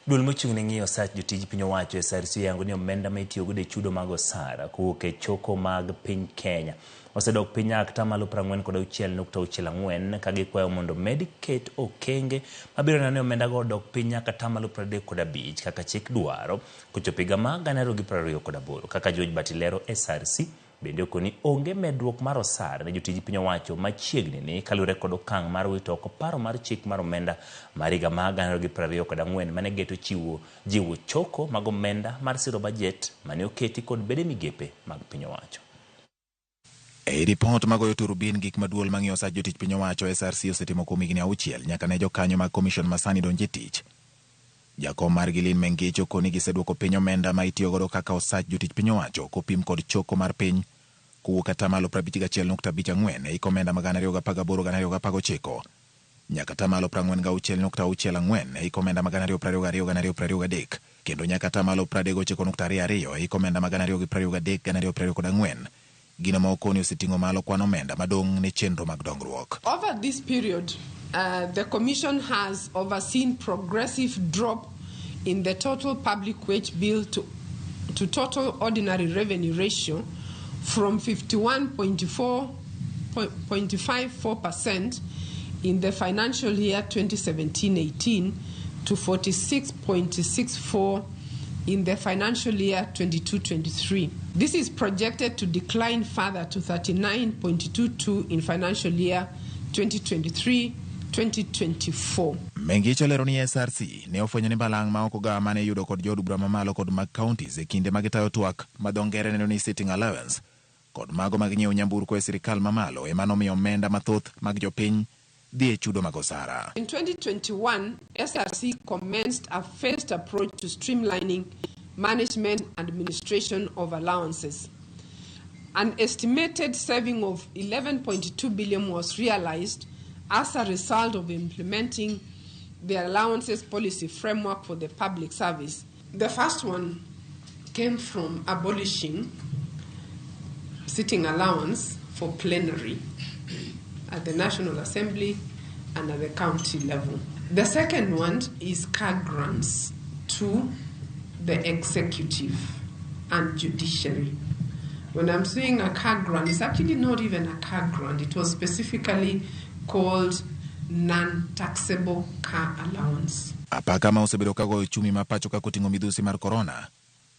Duol mochung' ne ng'iyo osach jotij piny owacho SRC oyango ni omenda ma itiyogodo e chudo mag osara kowuok e choko mag piny Kenya osedok piny nyaka atamalo 46.64 ka gikwayo mondo med ket okenge mabiro neno ni omendago odok piny nyaka atamalo 35 kaka chik dwaro kochopo higa mar 2028. Kaka George Bati lero, SRC bende okoni onge medruok mar osara ne jotij piny owacho machiegni ni kaluwore kod okang' mar wito oko paro mar chik mar omenda mar higa mar 2024 mane geto chiwo jiwo choko mag omenda mar siro bajet mane oketi kod bede migepe mag piny owacho. Ei ripot magoyo turubin gik ma duol mang'iyo osach jotich piny owacho SRC osetimo kuom higni 6 nyaka ne jokanyo mag komishon masani donj e tich. Jakom margi Lynn Mengich okoni giseduoko piny omenda ma itiyogodo kaka osach jotich piny owacho kopim kod choko mar piny kowuok atamalo 51.54 e hik omenda ma 2018-2019 nyaka atamalo 46.64 e hik omenda ma 2022-2023 kendo nyaka atamalo 39.22 e hik omenda ma 2023-2024. Gino ma okoni oseting'o malo kwan omenda madong' ne chenro mag dongruok. Over this period, the Commission has overseen progressive drop in the total public wage bill to total ordinary revenue ratio from 51.54% in the financial year 2017-18 to 46.64 in the financial year 22-23. This is projected to decline further to 39.22 in financial year 2023-2024. Mengich olero ni SRC ne ofwenyo ni balang' ma ok ogawa mane iyudo kod jood bura mamalo kod mag counties e kinde ma gitayo twak ma dho ngere neno ni sitting allowance kod mago mag nyiewo nyamburko e sirikal mamalo ema nomiyo omenda mathoth mag jopiny dhi e chudo mag osara. In 2021, SRC commenced a phased approach to streamlining management and administration of allowances. An estimated saving of 11.2 billion was realized as a result of implementing the allowances policy framework for the public service. The first one came from abolishing sitting allowance for plenary at the National Assembly and at the county level. The second one is car grants to the executive and judiciary. When I'm saying a car grant, it's actually not even a car grant. It was specifically called non-taxable car allowance. Apaka ma osebedo ka goyo ochumi ma pacho ka koting'o midhusi mar korona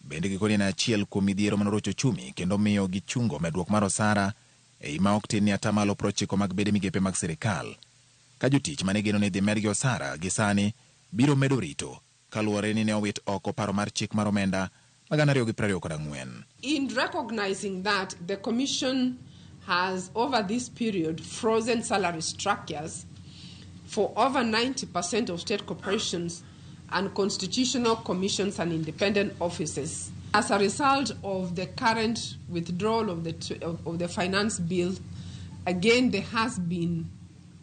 bende gikoni en achiel kuom midhiero manorocho ochumi kendo miyo gichungo medruok mar osara ei ma ok tin ni atamalo 90 mag bede migepe mag sirikal ka jotich mane geno ni dhi medgi osara gi sani biro medo rito kaluwore ni ne owit oko paro mar chik mar omenda ma 2024. In recognizing that, the Commission has, over this period, frozen salary structures for over 90% of state corporations and constitutional commissions and independent offices. As a result of the current withdrawal of the finance bill, again there has been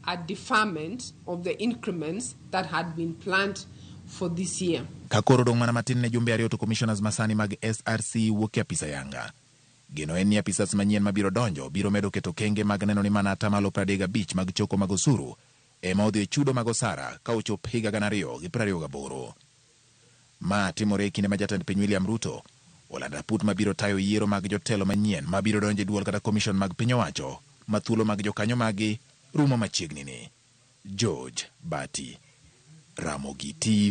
a deferment of the increments that had been planned for this year. Ka koro odong' mana matin ne jumbe 2 to commissioners masani mag SRC wuok e apis ayanga. Geno en ni apisas manyien mabiro donjo biro medo keto okenge mag neno ni mana atamalo 35 mag choko mag osuru ema odhi e chudo mag osara ka ochop higa 2028. Ma timore e kinde ma jatend piny William Ruto olando raput mabiro tayo yiero mag jotelo manyien mabiro donjo e duol kata commission mag piny owacho ma thuolo mag jokanyo maggi rumo machiegni ni. George Bati, Ramogi TV.